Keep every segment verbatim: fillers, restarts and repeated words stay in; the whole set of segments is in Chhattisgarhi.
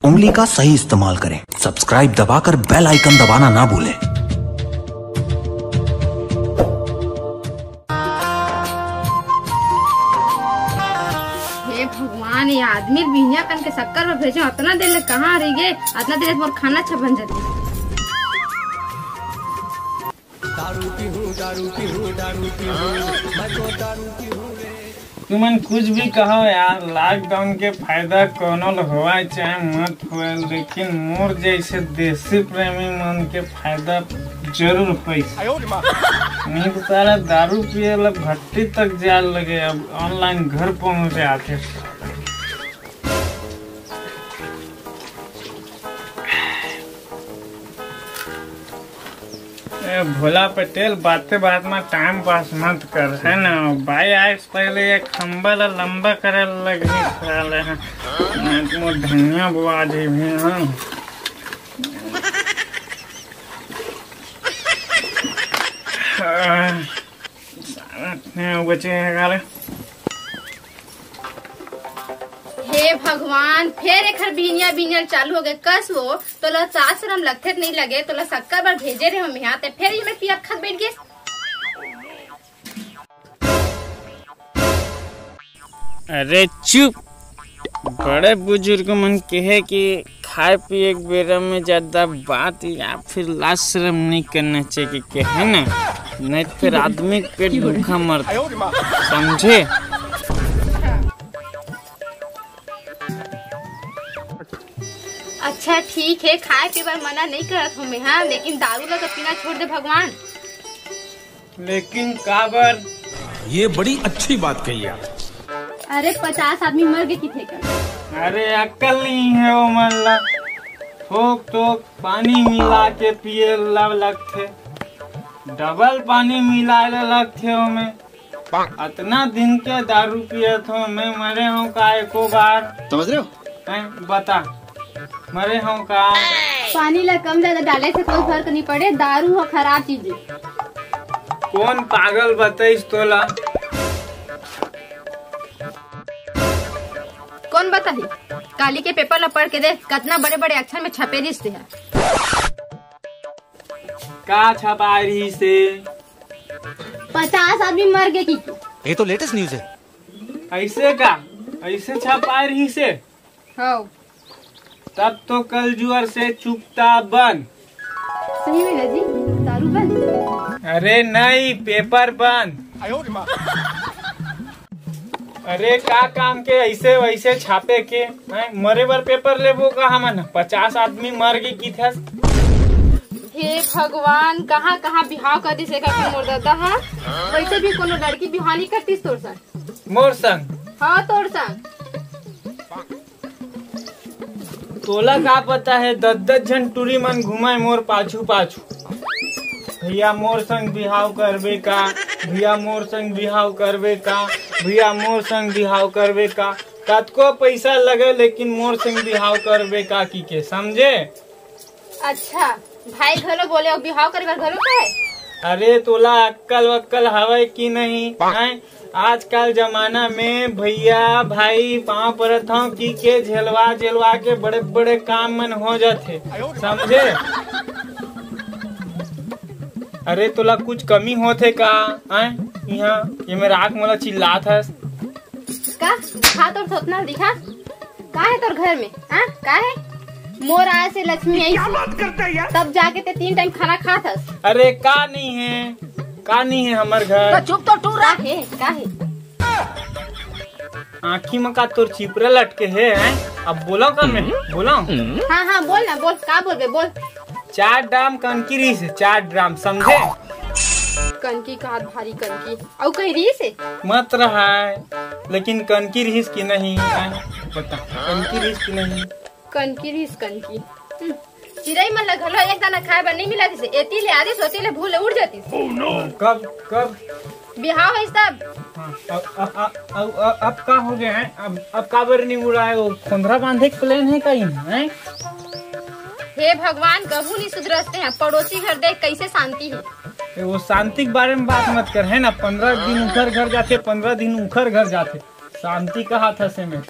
उंगली का सही इस्तेमाल करें। सब्सक्राइब दबाकर बेल आइकन दबाना ना भूलें। हे भगवान, ये आदमी बिहनिया कन के शक्कर में भेजो, अतना देर ले कहाँ रहि गे? अतना देर ले मोर खाना अच्छा बन जाती। दारू पीहूं, दारू पीहूं, दारू पीहूं, मैं तो दारू पीहूं रे। तुमन कुछ भी कहो यार, लॉकडाउन के फायदा कोनो ल होवय चाहे मत होवय, लेकिन मोर जैसे देसी प्रेमी मन के फायदा जरूर होइस। नहीं तो साला दारू पिए ला भट्टी तक जाए लगे, अब ऑनलाइन घर पहुंच आथे। ए भोला पटेल, बाते बात में टाइम पास मत कर, है ना? बाई आए से पहले ये खंबा ला लंबा करे लगही साले, हैं? नहीं तो मोर धनिया बुआ जी भी, हाँ। हाँ। साले, नहीं बचे हैं गाले। हे भगवान, फेर एखर बिहनिया बिहनिया चालू हो गए। कस वो, तोला लाज शरम लगथे त नहीं लगे? तोला शक्कर बर भेजे रहे हो मेहा, ते फेर ये मैं पियत खात बैठ गेस। अरे चुप, बड़े बुजुर्ग मन कहे कि खाए पिए के बेरा में ज्यादा बात या फिर लाज शरम नहीं करना चाहिए, के है ना, नहीं तो फिर आदमी के पेट भूखा मरता, समझे? अच्छा ठीक है, खाए पीए बर मना नहीं करत हूँ मैं, हाँ, लेकिन दारू ला तो पीना छोड़ दे भगवान। लेकिन काबर? ये बड़ी अच्छी बात कही आप। अरे, पचास आदमी मर गए किथे कर। अरे, अक्कल नहीं है वो मन ला। थोक थोक पानी मिला के पिए ला लगथे, डबल पानी मिलाए ला लगथे ओमे। अतना दिन के दारू पियत हो, मैं मरे हूँ का एको बार? समझ रहे हो? हैं, बता, मरे हूँ का? पानी ला कम ज्यादा डाले से कोई फर्क नहीं पड़े, दारू ह खराब चीज है। कौन पागल बताइस तोला? कौन बताही? काली के पेपर ला पढ़ के देख, कतना बड़े बड़े अक्षर में छपे रिहिस हे। का छपाए रिहिस हे? पचास आदमी मर गए की। ये तो लेटेस्ट न्यूज है। ऐसे का? ऐसे छपाए रिहिस हे? हाँ। तब तो कल जुअर से चुकता बंद। सही में जी, दारू बंद? अरे नहीं, पेपर बंद। अरे का काम के ऐसे वैसे छापे के, हैं? मरे बर पेपर लेबो का हमन? पचास आदमी मर गए किथे। हे भगवान, कहाँ कहाँ बिहाव कर दिस एकर मोर ददा हा। वैसे भी कोनो लड़की बिहाव नहीं करतिस तोर संग। मोर संग? हाँ, तोर संग। तोला का पता है, दस दस झन टूरी मन घुमाए मोर पाछू पाछू। भैया मोर संग बिहाव करबे का? भैया मोर संग बिहाव करबे का? भैया मोर संग बिहाव करबे का? कतको पैसा लगे लेकिन मोर संग बिहाव करबे का की के, समझे? अच्छा, भाई घलो बोले अउ बिहाव करे बर घलो कहे? अरे तोला अक्कल वक्कल हवय कि नहीं, हैं? आजकल जमाना में भैया भाई पाँव परत हव कि के झेलवा झेलवा के बड़े बड़े काम मन हो जाथे, समझे? अरे तोला कुछ कमी होथे का, हैं? इहाँ ये मेरा आँख मोला चिल्लात हस। का? दिखा तोर थोथना दिखा। का है तोर घर में? हाँ? का है? मोर आए से लक्ष्मी आई। क्या बात करता है यार? तब जाके ते तीन टाइम खाना खात हस। अरे का नहीं है, का नहीं है हमर घर? तो चुप तो टूरा। का है? का है? आँखी में का तोर चिपरा लटके है, हैं? अब बोला का मैं? बोला? हाँ, हाँ, बोल ना, बोल, का बोलबे, बोल। चार ड्राम कनकी रहिस हे, चार ड्राम, समझे? कनकी का हाथ भारी कनकी, अउ कहीं रहिस हे? मत रहाय, लेकिन कनकी रहिस कि नहीं, हैं? बता, कनकी रहिस कि नहीं? कनकी रहिस, कनकी। हम्म, चिरई मन ला घलो एक दाना खाए बर नहीं मिलत हे, एती ले आदिस, ओती ले भूल उड़ जातिस। कब, कब? बिहाव होइस तब। हाँ, अब, अब, अब, अब, अब, अब का हो गया है? अब, अब काबर नहीं उड़ाए? वो खोंधरा बांधे के प्लान है का इहाँ, हैं? हे भगवान, कभू नहीं सुधरस ते हैं। पड़ोसी घर देख कैसे शांति है। ए, वो शांति के बारे में बात मत कर, है ना? पंद्रह दिन उखर घर जाथे, पंद्रह दिन उखर घर जाथे। शांति कहा था से में।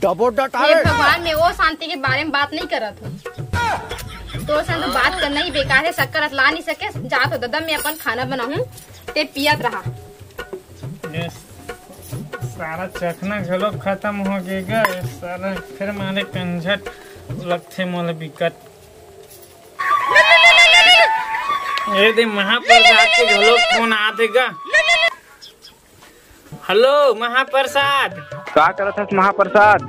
डबो डटावे। भगवान, मैं वो शांति के बारे में बात नहीं करत हूँ। तो से तो बात करना ही बेकार है। शक्कर अतला नहीं सके, जा तो दादा, मैं अपन खाना बनाऊँ, ते पियत रहा। ये सारा चखना घलो खत्म हो गे गा। ये सारा फिर मारे कंझट लगथे मोला बिकट। ये दे महाप्रसाद के घलो फोन आथे गा। हेलो महाप्रसाद। का करत हस महाप्रसाद?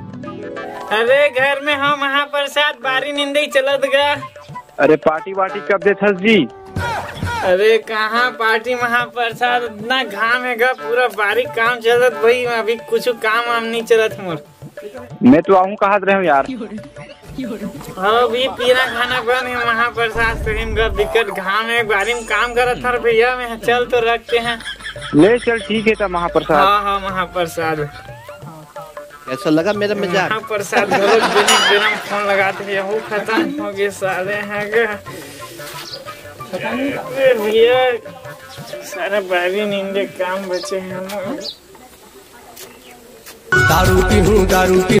अरे घर में हो महाप्रसाद, बारी निंदई चलत गा। अरे पार्टी वार्टी कब देथस जी? अरे कहाँ पार्टी महाप्रसाद, इतना घाम है गा, पूरा बारी काम चलत भाई, अभी कुछ काम वाम नहीं चलत मोर। मैं तो आहूँ कहत रहे हूँ यार। हो भी पीना खाना बन है महाप्रसाद, सही में गा बिकट घाम है, बारी में काम करत हर भैया, मैं चल तो रखते हैं। ले चल ठीक है त महाप्रसाद। हाँ हाँ महाप्रसाद। कैसा लगा मेरा मजाक? महाप्रसाद घलो बिना बिना फोन लगाते हैं, वो खत्म हो गए सारे हैं गा। ए भैया, सारा बारी निंदे काम बचे हैं। दारू पीहूँ, दारू पी